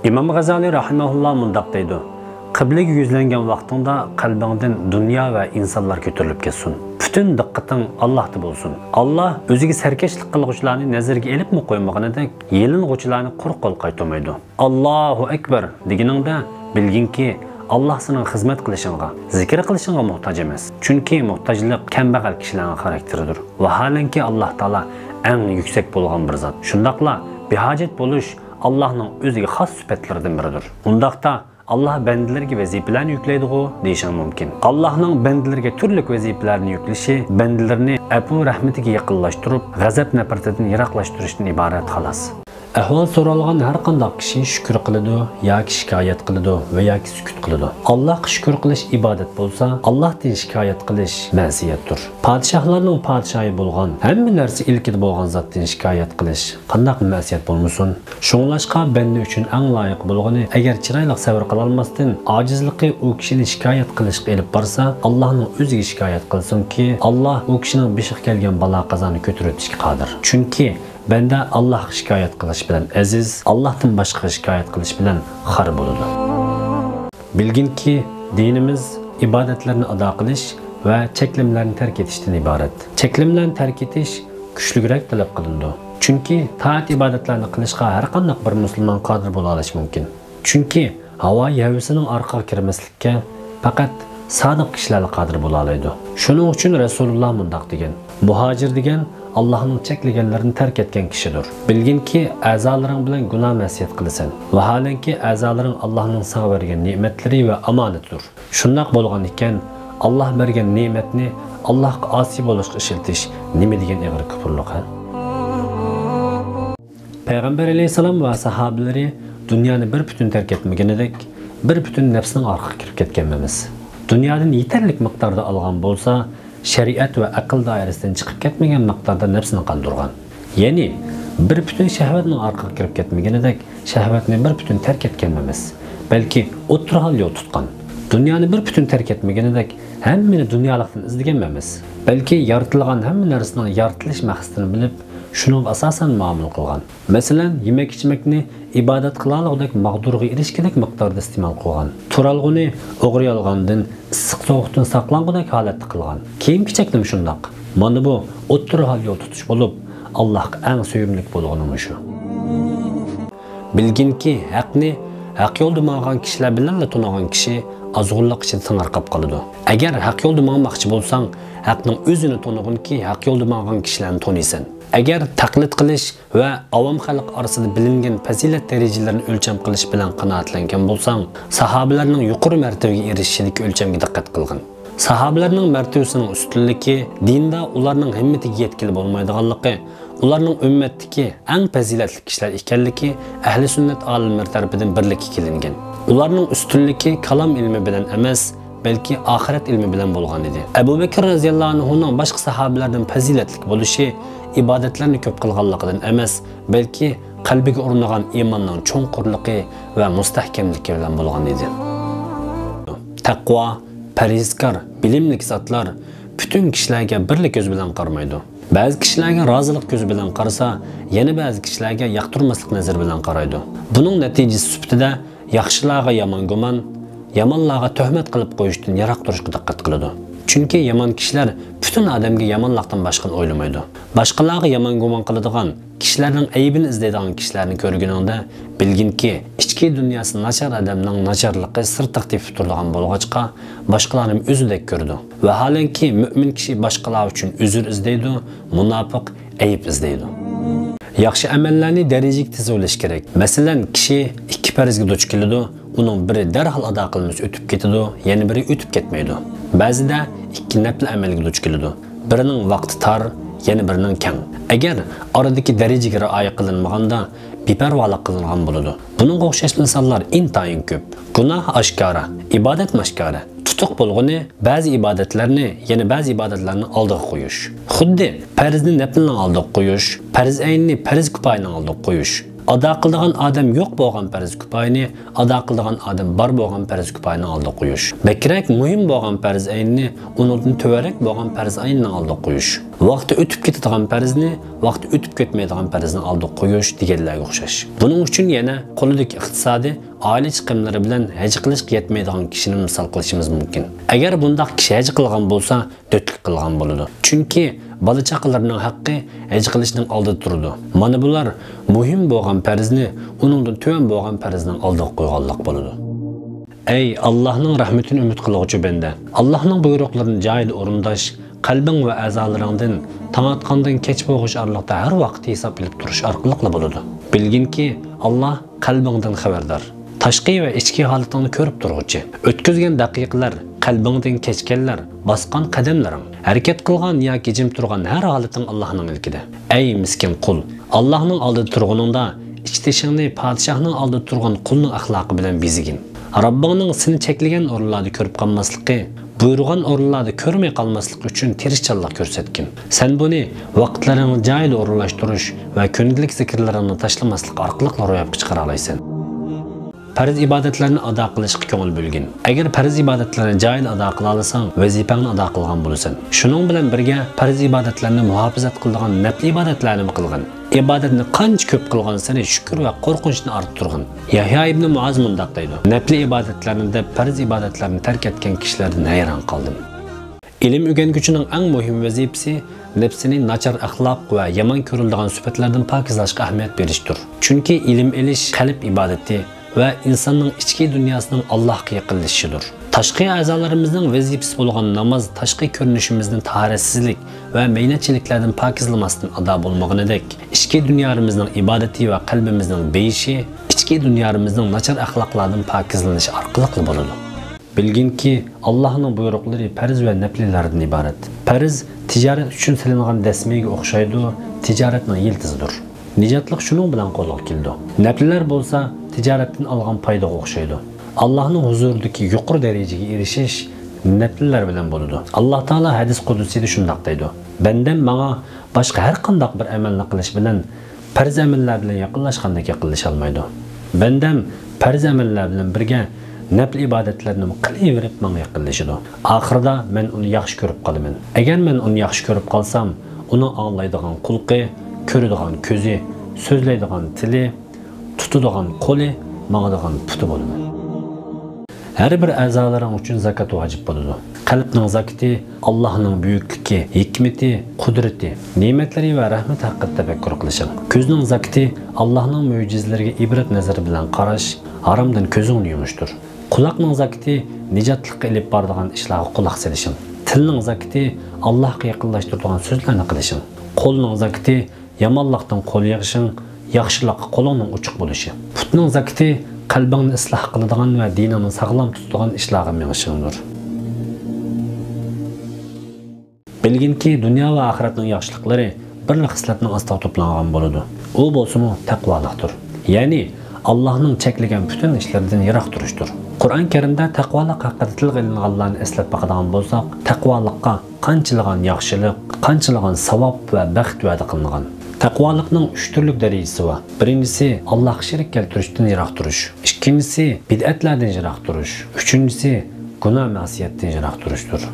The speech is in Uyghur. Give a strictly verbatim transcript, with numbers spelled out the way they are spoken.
ئىمام غازالىي رەھىمەھۇللا مۇنداق دەيدۇ: «قىبلىگە يۈزلەنگەن ۋاقتىڭدا قەلبىڭدىن دۇنيا ۋە ئىنسانلار كۆتۈرۈلۈپ كەتسۇن. پۈتۈن دىققىتىڭ ئاللاھتا بولسۇن. ئاللاھ ئۆزىگە سەركەشلىك قىلغۇچىلارنى نەزىرگە ئېلىپمۇ قويمىغىنىدەك، يېلىنغۇچىلارنى قۇرۇق قول قايتۇرمايدۇ. ئاللاھۇ ئەكبەر دېگىنىڭدە بىلگىنكى، ئاللاھ سېنىڭ خىزمەت قىلىشىڭغا، زىكىر قىلىشىڭغا موھتاج ئەمەس. چۈنكى موھتاجلىق كەمبەغەل كىشىلەرنىڭ خاراكتېرىدۇر. ۋاھالەنكى، ئاللاھ تائالا ئەڭ يۈكسەك بولغان بىر زات. شۇنداقلا بىھاجەت بولۇش ئاللاھنىڭ ئۆزىگە خاس سۈپەتلىرىدىن بىرىدۇر. ئۇنداقتا، ئاللاھ بەندىلىرىگە ۋەزىپىلەرنى يۈكلەيدىغۇ دېيىشىڭ مۇمكىن. ئاللاھنىڭ بەندىلىرىگە تۈرلۈك ۋەزىپىلەرنى يۈكلىشى بەندىلىرىنى ئەپۇ رەھمىتىگە يېقىنلاشتۇرۇپ، غەزەپ نەپرىتىدىن يىراقلاشتۇرۇشتىن ئىبارەت، خالاس. ئەھۋال سورالغان ھەر قانداق كىشى شۈكۈر قىلىدۇ ياكى شىكايەت قىلىدۇ ۋە ياكى سۈكۈت قىلىدۇ. ئاللاھقا شۈكۈر قىلىش ئىبادەت بولسا، ئاللاھتىن شىكايەت قىلىش مەسىيەتتۇر. پادىشاھلارنىڭ پادىشاھى بولغان، ھەممە نەرسە ئىلكىدە بولغان زاتتىن شىكايەت قىلىش قانداق مەسىيەت بولمىسۇن؟ شۇڭلاشقا بەندە ئۈچۈن ئەڭ لايىق بولغىنى، ئەگەر چىرايلىق سەۋر قىلالماستىن، ئاجىزلىقى ئۇ كىشىنى شىكايەت قىلىشقا ئېلىپ بارسا، ئاللاھنىڭ ئۆزىگە شىكايەت قىلسۇنكى، ئاللاھ ئۇ كىشىنىڭ بېشىغا كەلگەن بالا-قازانى كۆتۈرۈۋېتىشكە قادىر. چۈنكى بەندە ئاللاھقا شىكايەت قىلىش بىلەن ئەزىز، ئاللاھتىن باشقىغا شىكايەت قىلىش بىلەن خار بولىدۇ. بىلگىنكى، دىنىمىز ئىبادەتلەرنى ئادا قىلىش ۋە چەكلىمىلەرنى تەرك ئېتىشتىن ئىبارەت. چەكلىمىلەرنى تەرك ئېتىش كۈچلۈكرەك تەلەپ قىلىنىدۇ. چۈنكى تائەت-ئىبادەتلەرنى قىلىشقا ھەر قانداق بىر مۇسۇلمان قادىر بولالاش مۇمكىن. چۈنكى ھاۋايى ھەۋىسىنىڭ ئارقىغا كىرمەسلىككە پەقەت سادىق كىشىلەرلا قادىر بولالايدۇ. شۇنىڭ ئۈچۈن رەسۇلۇللا مۇنداق دېگەن: «مۇھاجىر دېگەن ئاللاھنىڭ چەكلىگەنلىرىنى تەرك ئەتكەن كىشىدۇر.» بىلگىنكى، ئەزالىرىڭ بىلەن گۇناھ-مەسىيەت قىلىسەن. ۋاھالەنكى، ئەزالىرىڭ ئاللاھنىڭ ساڭا بەرگەن نېمەتلىرى ۋە ئامانىتىدۇر. شۇنداق بولغان ئىكەن، ئاللاھ بەرگەن نېمەتنى ئاللاھقا ئاسىي بولۇشقا ئىشلىتىش نېمە دېگەن ئېغىر كۇپۇرلۇق، ھە؟ پەيغەمبەر ئەلەيھىسسالام ۋە ساھابىلىرى دۇنيانى بىر پۈتۈن تەرك ئەتمىگىنىدەك، بىر پۈتۈن نەپسىنىڭ ئارقىغا كىرىپ كەتكەنمىمىز؟ دۇنيادىن يېتەرلىك مىقداردا ئالغان بولسا، شەرىئەت ۋە ئەقىل دائىرىسىدىن چىقىپ كەتمىگەن مىقداردا نەپسىنى قاندۇرغان. يەنى، بىر پۈتۈن شەھۋەتنىڭ ئارقىغا كىرىپ كەتمىگىنىدەك، شەھۋەتنى بىر پۈتۈن تەرك ئەتكەنمىمىز، بەلكى ئوتتۇرا ھال يول تۇتقان. دۇنيانى بىر پۈتۈن تەرك ئەتمىگىنىدەك، ھەممىنى دۇنيالىقتىن ئىزدىگەنمىمىز، بەلكى يارىتىلغان ھەممە نەرسىنىڭ يارىتىلىش مەقسىتىنى بىلىپ، شۇنىڭغا ئاساسەن مۇئامىلە قىلغان. مەسىلەن، يېمەك-ئىچمەكنى ئىبادەت قىلالىغۇدەك، ماغدۇرغا ئېرىشكۈدەك مىقداردا ئىستېمال قىلغان. تۇرالغۇنى ئوغرى-يالغاندىن، ئىسسىق-سوغۇقتىن ساقلانغۇدەك ھالەتتە قىلغان. كىيىم-كېچەكنىمۇ شۇنداق. مانا بۇ ئوتتۇرا ھال يول تۇتۇش بولۇپ، ئاللاھقا ئەڭ سۆيۈملۈك بولغىنى مۇشۇ. بىلگىنكى، ھەقنى ھەق يولدا ماڭغان كىشىلەر بىلەنلا تونۇغان كىشى ئازغۇنلۇق ئىچىدە تېڭىرقاپ قالىدۇ. ئەگەر ھەق يولدا ماڭماقچى بولساڭ، ھەقنىڭ ئۆزىنى تونۇغىنكى، ھەق يولدا ماڭغان كىشىلەرنى تونۇيسەن. ئەگەر تەقلىد قىلىش ۋە ئاۋام خەلق ئارىسىدا بىلىنگەن پەزىلەت دەرىجىلىرىنى ئۆلچەم قىلىش بىلەن قانائەتلەنگەن بولساڭ، ساھابىلەرنىڭ يۇقىرى مەرتىۋىگە ئېرىشىشىدىكى ئۆلچەمگە دىققەت قىلغىن. ساھابىلەرنىڭ مەرتىۋىسىنىڭ ئۈستۈنلۈكى دىندا ئۇلارنىڭ ھىممىتىگە يەتكىلى بولمايدىغانلىقى، ئۇلارنىڭ ئۈممەتتىكى ئەڭ پەزىلەتلىك كىشىلەر ئىكەنلىكى ئەھلى سۈننەت ئالىملىرى تەرىپىدىن بىرلىككە كېلىنگەن. ئۇلارنىڭ ئۈستۈنلۈكى كالام ئىلمى بىلەن ئەمەس، بەلكى ئاخىرەت ئىلمى بىلەن بولغان ئىدى. ئەبۇ بەكىر رەزىياللاھۇ ئەنھۇنىڭ باشقا ساھابىلەردىن پەزىلەتلىك بولۇشى ئىبادەتلەرنى كۆپ قىلغانلىقىدىن ئەمەس، بەلكى قەلبىگە ئورنىغان ئىماننىڭ چوڭقۇرلۇقى ۋە مۇستەھكەملىكى بىلەن بولغان ئىدى. تەقۋا، پەرھىزكار، بىلىملىك زاتلار پۈتۈن كىشىلەرگە بىرلا كۆز بىلەن قارىمايدۇ. بەزى كىشىلەرگە رازىلىق كۆزى بىلەن قارىسا، يەنە بەزى كىشىلەرگە ياقتۇرماسلىق نەزىرى بىلەن قارايدۇ. بۇنىڭ نەتىجىسى سۈپىتىدە ياخشىلارغا يامان گۇمان، يامانلارغا تۆھمەت قىلىپ قويۇشتىن يىراق تۇرۇشقا دىققەت قىلىدۇ. چۈنكى يامان كىشىلەر پۈتۈن ئادەمگە يامانلىقتىن باشقىنى ئويلىمايدۇ. باشقىلارغا يامان گۇمان قىلىدىغان، كىشىلەرنىڭ ئەيىبىنى ئىزدەيدىغان كىشىلەرنى كۆرگىنىڭدە، بىلگىنكى، ئىچكى دۇنياسى ناچار ئادەمنىڭ ناچارلىقى سىرتىغا تېپىپ تۇرىدىغان بولغاچقا، باشقىلارنىمۇ ئۆزىدەك كۆرىدۇ. ۋەھالەنكى، مۆمىن كىشى باشقىلار ئۈچۈن ئۆزۈر ئىزدەيدۇ، مۇناپىق ئەيىب ئىزدەيدۇ. ياخشى ئەمەللەرنى دەرىجىگە تىزىۋېلىش كېرەك. مەسىلەن، كىشى ئىككى پەرزگە دۇچ كېلىدۇ، ئۇنىڭ بىرى دەرھال ئادا قىلىنمىسا ئۆتۈپ كېتىدۇ، يەنە بىرى ئۆتۈپ كەتمەيدۇ. بەزىدە ئىككى نەپلى ئەمەلگە دۇچ كېلىدۇ. بىرىنىڭ ۋاقتى تار، يەنە بىرىنىڭ كەڭ. ئەگەر ئارىدىكى دەرىجىگە رىئايە قىلىنمىغاندا، بىپەرۋالىق قىلىنغان بولىدۇ. بۇنىڭغا ئوخشاش مىساللار ئىنتايىن كۆپ. گۇناھ ئاشكارا، ئىبادەتمۇ ئاشكارا. تۇتۇق بولغىنى بەزى ئىبادەتلەرنى يەنە بەزى ئىبادەتلەرنىڭ ئالدىغا قويۇش. خۇددى پەرزنى نەپلىنىڭ ئالدىغا قويۇش، پەرز ئەيننى پەرز كۇپايىنىڭ ئالدىغا قويۇش. ئادا قىلىدىغان ئادەم يوق بولغان پەرز كۇپايىنى ئادا قىلىدىغان ئادەم بار بولغان پەرز كۇپايىنىڭ ئالدىغا قويۇش. بەكرەك مۇھىم بولغان پەرز ئەينىنى ئۇنىڭدىن تۆۋەنرەك بولغان پەرز ئەينىنىڭ ئالدىغا قويۇش. ۋاقتى ئۆتۈپ كېتىدىغان پەرزنى ۋاقتى ئۆتۈپ كەتمەيدىغان پەرزنىڭ ئالدىغا قويۇش دېگەنلەرگە ئوخشاش. بۇنىڭ ئۈچۈن يەنە قولىدىكى ئىقتىسادى، ئائىلە چىقىملىرى بىلەن ھەج قىلىشقا يەتمەيدىغان كىشىنى مىسال قىلىشىمىز مۇمكىن. ئەگەر بۇنداق كىشى ھەج قىلغان بولسا، تۆتلۈك قىلغان بولىدۇ. چۈنكى بالا-چاقىلىرىنىڭ ھەققى ھەج قىلىشنىڭ ئالدىدا تۇرىدۇ. مانا بۇلار مۇھىم بولغان پەرزنى ئۇنىڭدىن تۆۋەن بولغان پەرزنىڭ ئالدىغا قويغانلىق بولىدۇ. ئەي ئاللاھنىڭ رەھمىتىنى ئۈمىد قىلغۇچى بەندە! ئاللاھنىڭ بۇيرۇقلىرىنى جايىدا ئورۇنداش، قەلبىڭ ۋە ئەزالىرىڭدىن تاڭ ئاتقاندىن كەچ بولغۇچە ئارىلىقتا ھەر ۋاقىت ھېساب ئېلىپ تۇرۇش ئارقىلىقلا بولىدۇ. بىلگىنكى، ئاللاھ قەلبىڭدىن خەۋەردار. تاشقى ۋە ئىچكى ھالىتىڭنى كۆرۈپ تۇرغۇچى. ئۆتكۈزگەن دەقىقىلەر، قەلبىڭدىن كەچكەنلەر، باسقان قەدەملىرىڭ، ھەرىكەت قىلغان ياكى جىم تۇرغان ھەر ھالىتىڭ ئاللاھنىڭ ئىلكىدە. ئەي مىسكىن قۇل! ئاللاھنىڭ ئالدىدا تۇرغىنىڭدا، ئىچ تېشىڭنى پادىشاھنىڭ ئالدىدا تۇرغان قۇلنىڭ ئەخلاقى بىلەن بېزىگىن. رەببىڭنىڭ سېنى چەكلىگەن ئورۇنلاردا كۆرۈپ قالماسلىقى، بۇيرۇغان ئورۇنلاردا كۆرمەي قالماسلىق ئۈچۈن تىرىشچانلىق كۆرسەتكىن. سەن بۇنى ۋاقىتلىرىڭنى جايىدا ئورۇنلاشتۇرۇش ۋە كۈندىلىك زىكىرلىرىڭنى تاشلىماسلىق ئارقىلىقلا روياپقا چىقىرالايسەن. پەرز ئىبادەتلەرنى ئادا قىلىشقا كۆڭۈل بۆلگىن. ئەگەر پەرز ئىبادەتلەرنى جايىدا ئادا قىلالىساڭ، ۋەزىپەڭنى ئادا قىلغان بولىسەن. شۇنىڭ بىلەن بىرگە، پەرز ئىبادەتلەرنى مۇھاپىزەت قىلىدىغان نەپلى ئىبادەتلەرنىمۇ قىلغىن. ئىبادەتنى قانچە كۆپ قىلغانسېرى شۈكۈر ۋە قورقۇنچنى ئارتتۇرغىن. يەھيا ئىبنى مۇئاز مۇنداق دەيدۇ، نەپلى ئىبادەتلەرنى دەپ، پەرز ئىبادەتلەرنى تەرك ئەتكەن كىشىلەردىن ھەيران قالدىم. ئىلىم ئۆگەنگۈچىنىڭ ئەڭ مۇھىم ۋەزىپىسى نەپسىنى ناچار ئەخلاق ۋە يامان كۆرۈلىدىغان سۈپەتلەردىن پاكىزلاشقا ئەھمىيەت بېرىشتۇر. چۈنكى ئىلىم ئېلىش قەلب ئىبادىتى ۋە ئىنساننىڭ ئىچكى دۇنياسىنىڭ ئاللاھقا يېقىنلىشىشىدۇر. تاشقى ئەزالىرىمىزنىڭ ۋەزىپىسى بولغان ناماز تاشقى كۆرۈنۈشىمىزنى تاھارەتسىزلىك ۋە مەينەتچىلىكلەردىن پاكىزلىماستىن ئادا بولمىغىنىدەك، ئىچكى دۇنيالىرىمىزنىڭ ئىبادىتى ۋە قەلبىمىزنىڭ بېيىشى ئىچكى دۇنيالىرىمىزنىڭ ناچار ئەخلاقلاردىن پاكىزلىنىشى ئارقىلىقلا بولىدۇ. بىلگىنكى، ئاللاھنىڭ بۇيرۇقلىرى پەرز ۋە نەپلىلەردىن ئىبارەت. پەرز، تىجارەت ئۈچۈن سېلىنغان دەسمىگە ئوخشايدۇ، تىجارەتنىڭ يىلتىزىدۇر. نىجاتلىق شۇنىڭ بىلەن قولغا كېلىدۇ. نەپلىلەر بولسا تىجارەتتىن ئالغان پايدىغا ئوخشايدۇ. ئاللاھنىڭ ھۇزۇرىدىكى يۇقىرى دەرىجىگە ئېرىشىش نەپلىلەر بىلەن بولىدۇ. ئاللاھ تائالا ھەدىس قۇدسىيدا شۇنداق دەيدۇ، بەندەم ماڭا باشقا ھەر قانداق بىر ئەمەلنى قىلىش بىلەن پەرز ئەمەللەر بىلەن يېقىنلاشقاندەك يېقىنلىشالمايدۇ. بەندەم پەرز ئەمەللەر بىلەن بىرگە نەپلى ئىبادەتلەرنىمۇ قىلىۋېرىپ ماڭا يېقىنلىشىدۇ. ئاخىرىدا مەن ئۇنى ياخشى كۆرۈپ قالىمەن. ئەگەر مەن ئۇنى ياخشى كۆرۈپ قالسام، ئۇنىڭ ئاڭلايدىغان قۇلىقى، كۆرىدىغان كۆزى، سۆزلەيدىغان تىلى، تۇتىدىغان قولى، ماڭىدىغان پۇتى بولىمەن. ھەر بىر ئەزالىرىڭ ئۈچۈن زاكات ۋاجىپ بولىدۇ. قەلبنىڭ زاكىتى، ئاللاھنىڭ بۈيۈكلۈكى، ھېكمىتى، قۇدرىتى، نېمەتلىرى ۋە رەھمىتى ھەققىدە تەپەككۇر قىلىشىڭ. كۆزنىڭ زاكىتى، ئاللاھنىڭ مۆجىزىلىرىگە ئىبرەت نەزىرى بىلەن قاراش، ھارامدىن كۆزۈڭنى يۇمۇشتۇر. قۇلاقنىڭ زاكىتى، نىجاتلىققا ئېلىپ بارىدىغان ئىشلارغا قۇلاق سېلىشىڭ. تىلنىڭ زاكىتى، ئاللاھقا يېقىنلاشتۇرىدىغان سۆزلەرنى قىلىشىڭ. قولنىڭ زاكىتى، يامانلىقتىن قول يىغىشىڭ، ياخشىلىققا قولۇڭنىڭ ئوچۇق بولۇشى. پۇتنىڭ زاكىتى، قەلبىڭنى ئىسلاھ قىلىدىغان ۋە دىنىڭنى ساغلام تۇتىدىغان ئىشلارغا مېڭىشىڭدۇر. بىلگىنكى، دۇنيا ۋە ئاخىرەتنىڭ ياخشىلىقلىرى بىرلا خىسلەتنىڭ ئاستىغا توپلانغان بولىدۇ. ئۇ بولسىمۇ تەقۋالىقتۇر. يەنى، ئاللاھنىڭ چەكلىگەن پۈتۈن ئىشلىرىدىن يىراق تۇرۇشتۇر. قۇرئان كەرىمدە تەقۋالىق ھەققىدە تىلغا ئېلىنغانلارنى ئەسلەپ باقىدىغان بولساق، تەقۋالىققا قانچىلىغان ياخشىلىق، قانچىلىغان ساۋاب ۋە بەخت ۋەدە قىلىنغان. تەقۋالىقنىڭ ئۈچ تۈرلۈك دەرىجىسى بار. بىرىنچىسى، ئاللاھقا شېرىك كەلتۈرۈشتىن يىراق تۇرۇش. ئىككىنچىسى، بىدئەتلەردىن يىراق تۇرۇش. ئۈچىنچىسى، گۇناھ مەسىيەتتىن يىراق تۇرۇشتۇر.